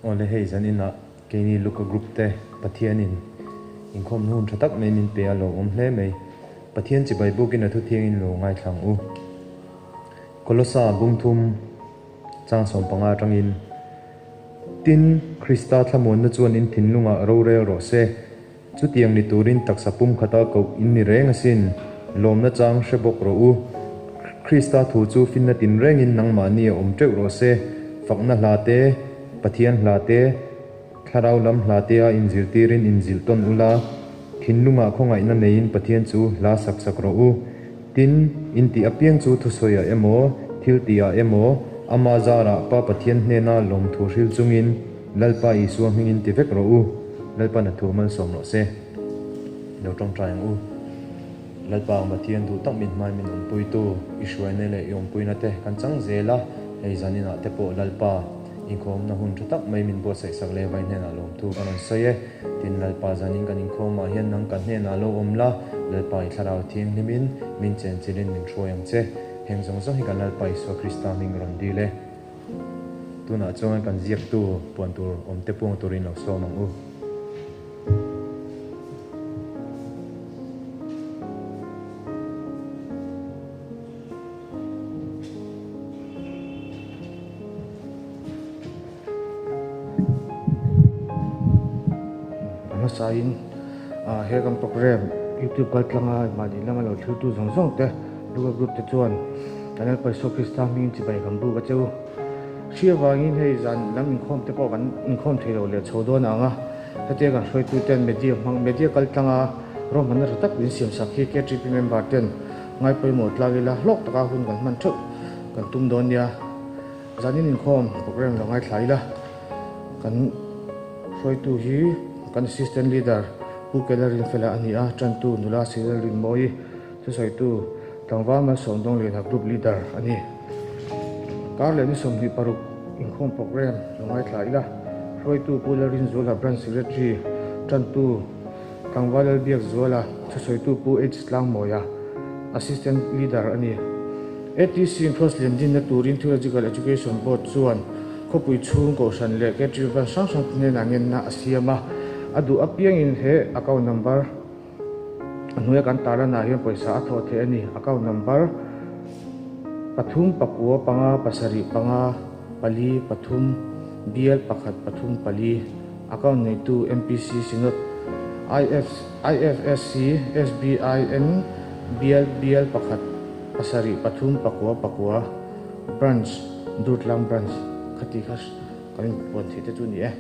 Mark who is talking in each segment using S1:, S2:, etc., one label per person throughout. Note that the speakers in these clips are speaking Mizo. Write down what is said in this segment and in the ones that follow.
S1: Awle hei zaninah keini Luka group te Pathianin inkhawmna hun tha tak mai min pe a lo awm hle mai. Pathian chibai bukin a thuthiangin lo ngaithla ang u. Kolosa bungthum chang 15 atangin, Tin, Krista thlamuanna chuan in thinlungah rorel rawh se. Chutiang ni turin taksa pumkhata koh in ni reng asin, lawmna chang hre bawk rawh u. Krista thu chu finna tinrengin nangmahni a awm teuh rawh se. Fakna hla te, Pathian hla te, Thlarau lam hla te a inzirtirin inzilh tawn ula, thinlungah khawngaihna neiin Pathian chu hla sak sak rawh u. Tin, intih apiang chu thusawiah emaw, thiltihah emaw, ama zarah Pa Pathian hnena lawmthu hril chungin, Lalpa Isua hmingin ti vek rawh u, Lalpan a thu malsawm rawh se. Lo tawngtai ang u. Lalpa ang Pathian duh tak min hmai min awmpuitu, i hruaina leh i awmpuina te kan chang zel a, hei zaninah te pawh Lalpa inkhawmna hun tha tak mai min buatsaih sak leh vai hnenah lawmthu kan rawn sawi e. Tin, Lalpa zanin kan inkhawmah hian nang kan hnenah lo awm la, Lalpa i thlarau thianghlimin min chenchilhin min hruai ang che. Heng zawng zawng hi kan Lalpa Isua Krista hming rawn dil e. Tunah chuan kan ziaktu puan tur awmte puang turin lo sawm ang u.
S2: A hmasain he kan program YouTube kaltlanga mahni lama lo thiltu zawng zawng te Luka group te chuan kan Lalpa Isua Krista hmingin chibai kan buk a che u. Hri avangin hei zan lam inkhawm te pawh kan inkhawm thei lo leh chho dawn ang a, hetia kan hruaitu ten media hmang media kal tlanga ruahmanna tha tak min siam sak hi KTP member ten ngai pawimawh tlak ila hlawk taka hun kan hman theuh kan tum dawn nia. Zanin inkhawm program lo ngaithla ila kan hruaitu hi kan assistant leader Pu Kela Rinfela a ni a, tantu nula Sirel Rinmawi. Thusawitu tlangval Malsawm Dawngliana Group Leader a ni. Kar leh ni 26 inkhawm program lo ngaithla ila, hruaitu Pu Lalrinzuala Branch Secretary, tantu tlangval Lalbiakzuala, thusawitu Pu H Tlangmawia, Assistant Leader a ni. ATC Cross Liandinna turin Theological Education Board chuan khawpui chhung kohhran leh Catering Branch hrang hrang te hnenah ngenna a siam a, a duh apiangin he account number, A hnuaia kan tarlanah hian pawisa a thawh theih a ni. Account number pathum pakua panga pasarih panga pali pathum bial pakhat pathum pali account neitu MPC Synod IF IFSC SBIN bial bial pakhat pasarih pathum pakua pakua branch Durtlang branch khati kha kan inpuan theih te chu a ni e.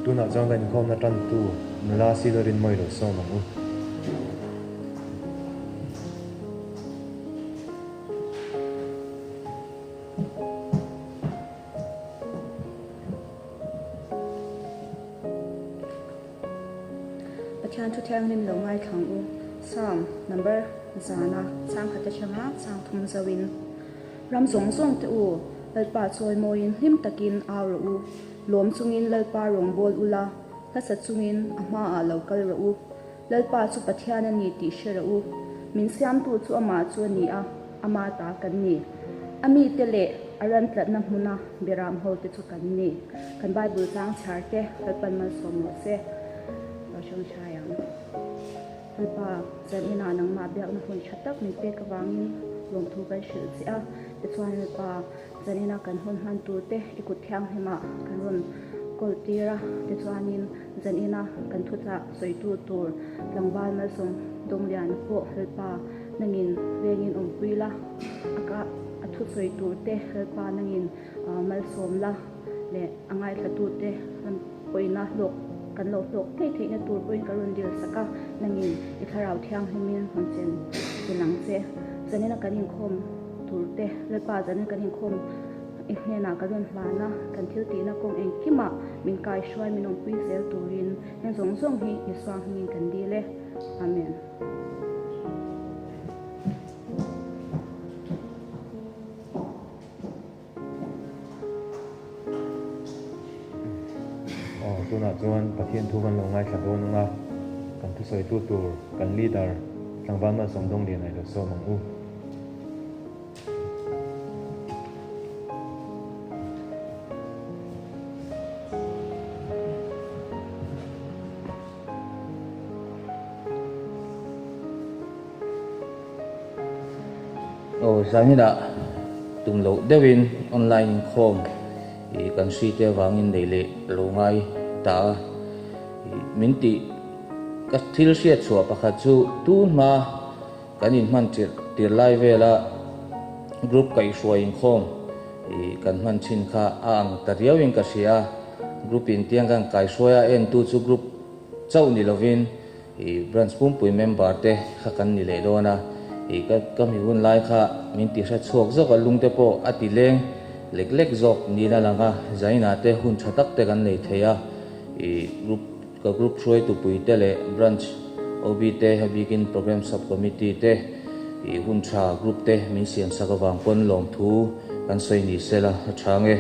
S1: Tunah chuan kan inkhawmna tantu nula Silo Rinmawi lo sawm ang u.
S3: Pathian thu thianghlim lo ngaithla ang u. Psalm number zana chang khat atanga chang thum zoin. Ram zawng zawng te u, Lalpa chawimawiin hlim takin au rawh u. Lawm chungin Lalpa rawngbâwl ula, hlasa chungin a hmaah lo kal rawh u. Lalpa chu Pathian a ni tih hre rawh u. Min siamtu chu amah chu a ni a, ama ta kan ni. A mite leh a ran tlatna hmuna beram hote chu kan ni. Kan Bible chang chhiar te Lalpan malsawm rawh se. Lo hrawng hrai ang. Lalpa, zan inah nangmah biakna hun tha tak min pek avangin lawmthu kan hrilh che a. Tichuan Lalpa, zan ina kan hun hman tur te i kut thianghlimah kan rawn kawl tir a. Tichuanin zan ina kan thuchah sawitu tur tlangval malsawm Dawngliana pawh Lalpa nangin vengin awmpui la, a ka a thusawi tur te Lalpa nangin malsawm la leh a ngaithlatu te ram pawina hlawk kan lo hlawk ngei theihna tur pawhin ka rawn dil sak a, nangin i thlarau thianghlimin rawn chen chen ang che. Zanina kan inkhawm tur te Lalpa zanina kan inkhawm i hnenah ka rawn hlan a, kan thil tihna kawng engkimah min kaihruai min awmpui zel turin heng zawng zawng hi Isua hmingin kan dil e. Amen.
S1: Aw, tunah chuan Pathian thu kan lo ngaithla dawn ang a, kan thusawitu tur kan leader tlangval Malsawm Dawnglian a i lo sawm ang u.
S4: Aw zaninah tum loh deuhin online inkhawm i kan hri te avangin nei leh lo ngai ta a. Min tih ka thil hriat chhuah pakhat chu tun hma kan inhman tirh tir lai vela group kaihhruai inkhawm i kan hman thin kha a ang ta riauin ka hria a. Group in tiang kan kaihhruai a entu chu group chauh ni lovin i branch pumpui member te kha kan ni leh dawn a, i ka ka mi hun lai kha min ti hre chhuak zawk a, lung te pawh a ti leng lek lek zawk niin a lang a, Zaina te hun tha tak te kan nei thei a, i group ka group hruaitu pui te leh branch OB te a bikin program sub committee te i hun tha group te min siam sak avang pawn lawmthu kan sawi ni sela a tha nge.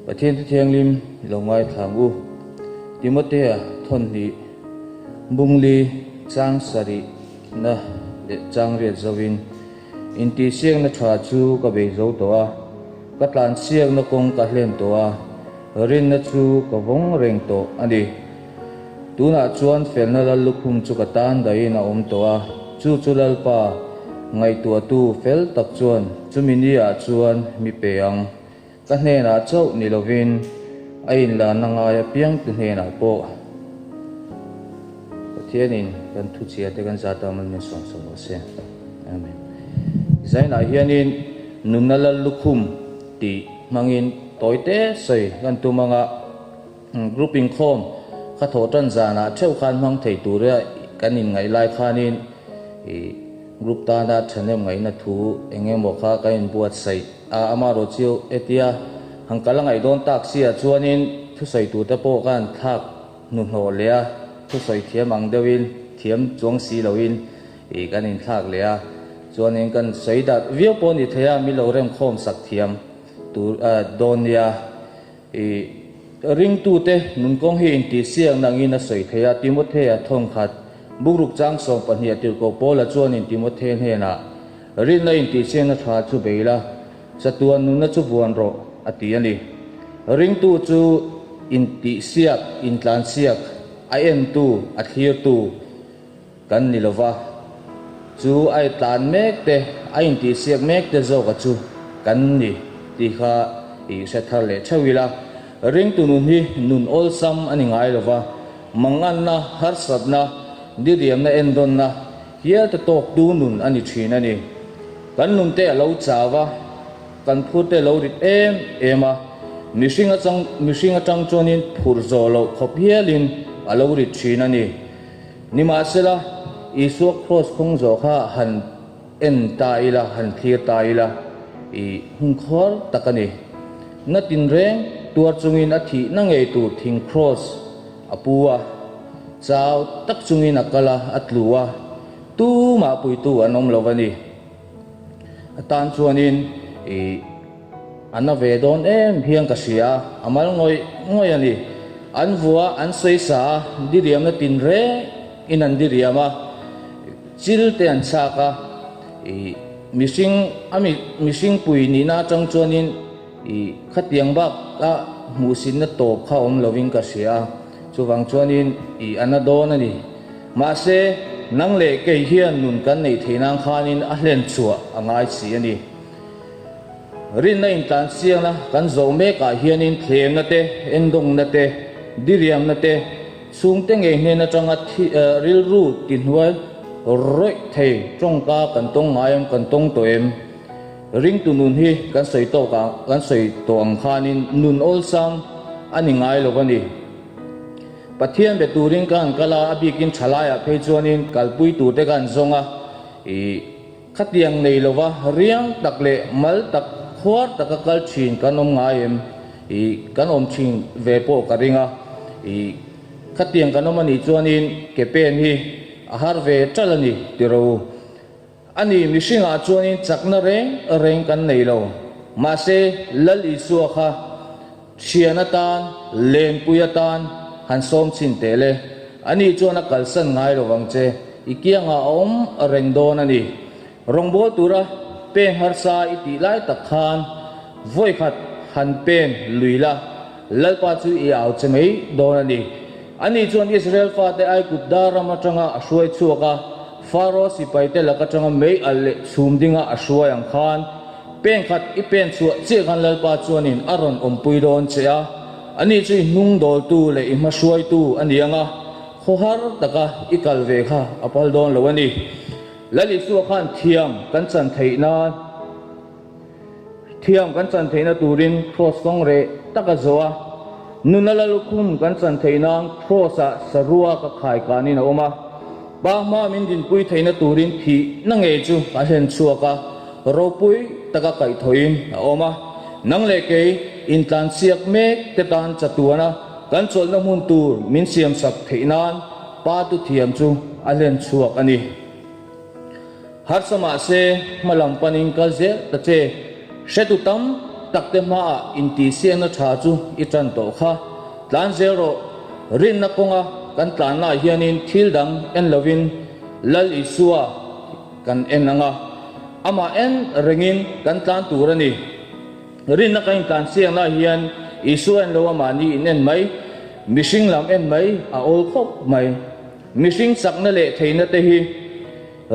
S4: Pathian Thu Thianghlim lo ngaithla ang u. Timotea thawnhnih bungli chang sarih na leh chang riat zoin, Intihsiakna tha chu ka bei zo tawh a, ka tlansiakna kawng ka hlen tawh a, rinna chu ka vawng reng tawh a ni. Tunah chuan felna lal lukhum chu ka tan dahin a awm tawh a, chu chu Lalpa ngaihtuahtu fel tak chuan chumi ni ah chuan mi pe ang. Ka hnenah chauh ni lovin a inlanna ngai apiangte hnenah pawh Pathianin kan thuchhia te kan zat a mal min sawm sawm rawh se. Amen. Zainah hianin nunna lal lukhum tih hmangin tawite sawi kan tum anga group inkhawm kha thawh tan zanah theuh khan hmang thei tura kan inngaih lai khanin ih group tana thahnem ngaihna thu eng emaw kha kan inbuatsaih A amarawh chu hetia han kal a ngaih dawn tak si ah chuanin thusawi turte pawh ka han thlak hnuhnawh leh a, thusawi thiam ang deuhin thiam chuang si loin ih kan inthlak leh a, chuanin kan sawi darh viau pawh a ni thei a, mi lo remkhawm sak thiam tur dawn nia. Ih ringtute nunkawng hi intihsiak nangin a sawi thei a, Timothea thawnkhat bukruk chang 12 a tirhkoh Paula chuanin Timothea hnenah, Rinna intihsiakna tha chu bei la, chatuan nunna chu vuan rawh, a ti a ni. Ringtu chu intihsiak, intlansiak, a entu, a thlirtu kan ni lo va, chu a tlan mek te, a intihsiak mek te zawka chu kan ni tih kha i hre thar leh theuh ila. Ringtu nun hi nun awlsam a ni ngai lo va, manganna, harsatna, diriamna endawnna, Hial te tawk tu nun a ni thin a ni. Kan nun te a lo chau a, kan phur te a lo rit em em a, mihring atang mihring atang chuanin phur zawh loh khawp hialin a lo rit thin a ni. Nimahsela, Isua kraws khawng zawh kha han en ta ila, han thlir ta ila, i hungkhawr tak a ni. Na tinreng tuar chungin a thihna ngei tur thing kraws A pu a, chau tak chungin a kal a, a tlu a, tumah puitu an awm lo a ni. A tan chuanin ih a na ve dawn em hian ka hria a, a mal ngawih ngawih a ni. An vua an sawi sa a, diriamna tinreng in an diriam a, chil te an chhak a, ih mihring a mihring pui nihna atang chuanin I khatiang bak a hmuhsitna tawp kha awm lovin ka hria a, chuvang chuanin i a na dawn a ni. Mahse, nang leh kei hian nun kan neih theih nan khanin a hlen chhuah a ngai si a ni. Rinna intlansiakna kan zawh mekah hianin thlemna te, endawngna te, diriamna te, chhungte ngei hnen atanga thi rilru tihnuai rawih thei tawngka kan tawng ngai em, kan tawng tawh em? Ringtu nun hi kan sawi tawk ang kan sawi tawh ang khanin nun awlsam a ni ngai lo a ni. Pathian be turin ka han kal a, a bikin thalaiah phei chuanin kalpui turte ka han zawng a, ih khatiang nei lova riang tak leh mal tak khuar taka kal thin kan awm ngai em? Ih kan awm thin ve pawh ka ring a, ih khatiang kan awm a nih chuanin ke pen hi a har ve ṭalh a ni tiro. A ni, mihringah chuanin chakna reng reng kan nei lo. Mahse, Lal Isua kha thian atan, lenpui atan han sawm chhin teh le. Ani chuan a kalsan ngai lo vang che, i kiangah a awm reng dawn a ni. Rawngbâwl tura pen harsa i tih lai tak khan vawikhat han pen lui la, Lalpa chu i au che mai dawn a ni. Ani chuan Israel fate Aigupta ram atanga a hruai chhuak a. Faro sipaite lak atanga mei alh leh chhum dinga a hruai ang khan pen khat i pen chhuah chiah khan Lalpa chuanin a rawn awmpui dawn che a, ani chu i hnung dawltu leh i hmahruaitu a ni ang a, khawhar taka i kal ve kha a pal dawn lo a ni. Lal Isua khan thiam kan chan theih nan Thiam kan chan theihna turin Kraws kawng reh tak a zawh a, nuna la lukhum kan chan theih nan Kraws-ah sarua ka khai kanin a awm a, Pa hma min dinpui theihna turin thihna ngei chu a hlen chhuak a, ropui taka kaihthawhin a awm a. Nang leh kei intlansiak mek te tan chatuana kan chawlhna hmun tur min siamsak theih nan Pa tu thiam chu a hlen chhuak a ni. Harsa mahse hma lam panin kal zel ta che. Hretu tam tak te hmaah intihsiakna tha chu i tan tawh kha. Tlan zel rawh. Rinna kawnga kan tlannaah hianin thil dang en lovin Lal Isua kan en ang a, amah en rengin kan tlan tur a ni. Rinna kan intlansiaknaah hian Isua en lo a mahni in en mai, mihring lam en mai a awl khawp mai. Mihring chakna leh theihna te hi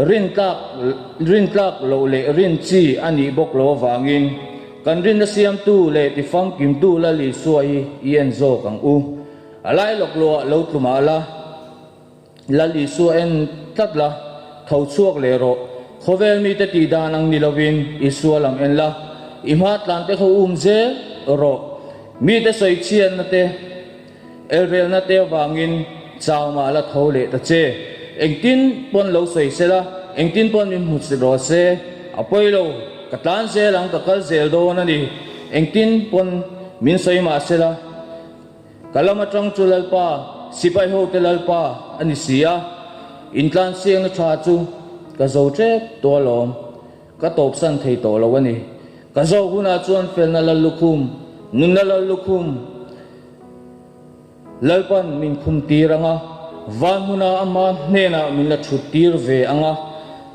S4: rintlak rintlak loh leh rin chi a nih bawk lo avangin kan rinna siamtu leh tifamkimtu Lal Isua hi i en zawk ang u. A lai lawk loah lo tlu mah la, Lal Isua en tlat la, tho chhuak leh rawh. Khawvel mite tih dan ang ni lovin Isua lam en la, i hma tlante kha um zel rawh. Mite sawichhiatna te. Elrelna te avangin chau mah la tho leh ta che. Engtin pawn lo sawi se la, engtin pawn min hmu si rawh se, a pawi lo, ka tlan zel ang, ka kal zel dawn a ni. Engtin pawn min sawi mah se la, ka lam atang chu Lalpa, sipai hote Lalpa a ni si a, intlansiakna tha chu ka zo tep tawh alawm. Ka tawpsan thei tawh lo a ni. Ka zawh hunah chuan felna lal lukhum, nunna lal lukhum Lalpan min khum tir ang a, van hmunah ama hnenah min la thut tir ve ang a,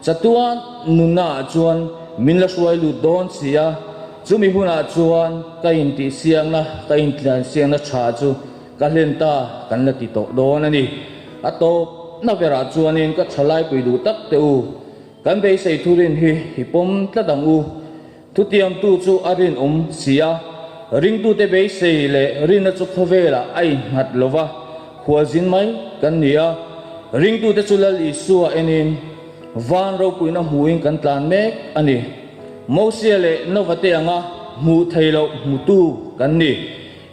S4: chatuan nunna ah chuan min la hruai lut dawn si a, chumi hunah chuan ka intihsiakna, ka intlansiakna tha chu ka hlen ta kan la ti tawh dawn a ni. A tawpna berah chuanin ka thalaipui duh tak teh u. Kan beisei thurin hi i pawm tlat ang u. Thutiamtu chu a rinawm si a, ringtute beisei leh rinna chu khawvelah a innghat lo va, khualzin mai kan ni a. Ringtute chu Lal Isua enin van ropuina hmuhin kan tlan mek a ni. Mosia leh Nova te anga hmuh thei loh hmutu kan ni.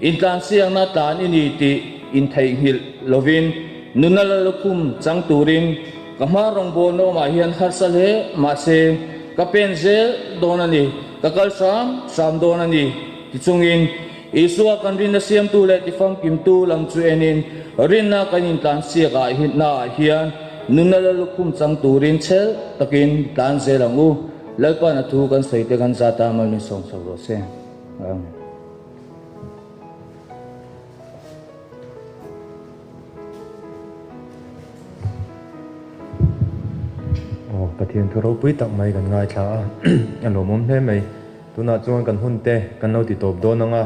S4: Intlansiakna tlan i ni tih intheihnghilh lovin nuna la lukhum chang turin ka hma rawngbawlna awmah hian harsa hle mahse ka pen zel dawn a ni, ka kal hram hram dawn a ni ti chungin Isua kan rinna siamtu leh tifamkimtu lam chu enin rinna kan intlansiak ah naah hian nuna la lukhum chang turin chhel takin tlan zel ang u. Lalpa'n a thu kan sawi te kan zat a, mal min sawmsak rawh se. Amen.
S1: Aw Pathian thu ropui tak mai kan ngaithla a, a lawmawm hle mai. Tunah chuan kan hun te kan lo ti tawp dawn ang a,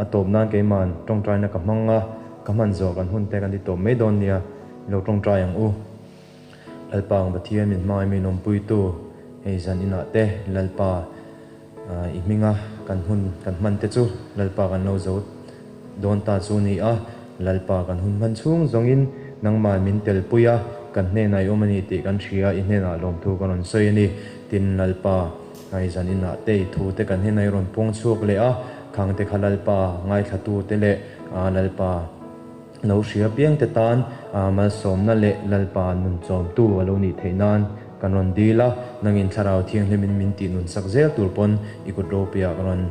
S1: a tawp nan keiman tawngtaina ka hmang a, ka hman zawh kan hun te kan ti tawp mai dawn nia, i lo tawngtai ang u. Lalpa ang Pathian min hmangaih min awmpuitu hei zan inah te Lalpa I hminga kan hun kan hman te chu Lalpa kan lo zo dawn ta chu ni a, Lalpa kan hun hman chhung zawngin nangmah min telpui a, kan hnenah i awm a ni tih kan hria, i hnenah lawmthu ka rawn sawi a ni. Tin, Lalpa, i zan inah te i thu te kan hnenah i rawn puang chhuak leh a, khang te kha Lalpa ngaithlatu te leh Lalpa lo hria piang te tan malsawmna leh Lalpa nun chawmtu a lo nih theih nan Kan rawn dil a, nangin Thlarau Thianghlimin min tih nun sak zel tur pawn i kut ropuiah ka rawn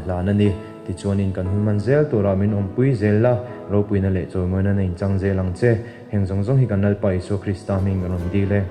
S1: hlan a ni. Tichuanin kan hun man zel turah min awmpui zel la, ropuina leh chawimawina na inchang zel ang che. Heng zawng zawng hi kan Lalpa Isua Krista hming kan rawn dil e.